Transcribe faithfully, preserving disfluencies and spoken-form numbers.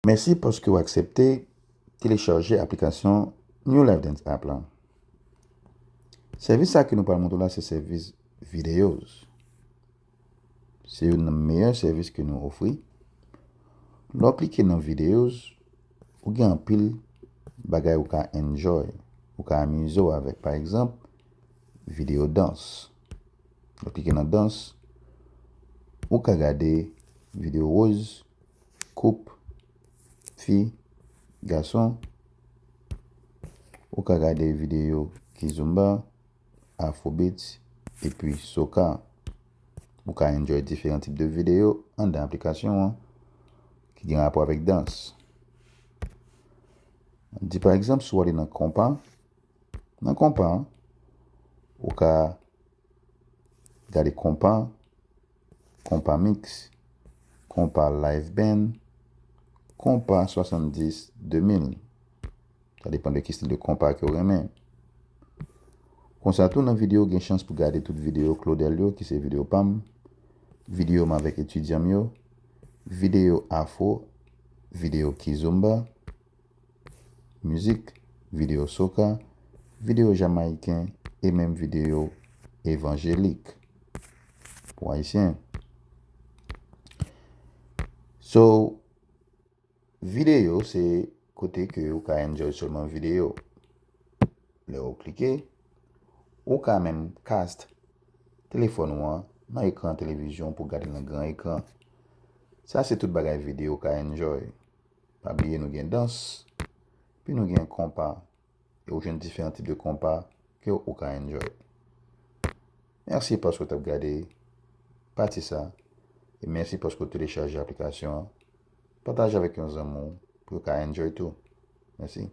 Mèsi paske w aksepte telechaje aplikasyon New Life Dance App la. Sèvis sa ke nou pral montre w la se sèvis videos. Se youn nan meyè sèvis ke nou ofri. Lè w klike nan videos, ou gen anpil bagay ou ka enjoy, ou ka amize w avèk. Pa egzanp, videyo dans. Lè w klike nan dans, ou ka gade videyo woz, koup, fi, gason. Ou ka gade videyo kizomba, afrobeats, epi soca. Ou ka enjoy diferan tip de videyo anndan aplikasyon an ki gen rapò avèk dans. Di pa egzanp, si w ale nan konpa, nan konpa, ou ka gade konpa, konpa mix, konpa live band, konpa swasanndis, de mil. Sa depann de ki stil de konpa ke w renmen. Konsa tou nan videyo, gen chans pou gade tout videyo Claudel yo, ki se videyo pa m, videyo m avèk etidyan m yo, videyo afro, videyo kizomba, mizik, videyo soca, videyo jamayiken e menm videyo evanjelik pou ayisyen. So, videyo se kote ke ou ka enjoy sèlman videyo. Lè ou klike, ou ka menm cast telefòn ou an nan ekran televizyon pou gade nan gran ekran. Sa se tout bagay videyo ou ka enjoy. Pa bliye nou gen dans, pi nou gen konpa, e ou jwenn diferan tip de konpa ke ou ka enjoy. Mèsi paske w t ap gade pati sa, e mèsi paske w telechaje aplikasyon an. Pataje avèk yon zanmi w pou yo ka enjoy tou. Mèsi.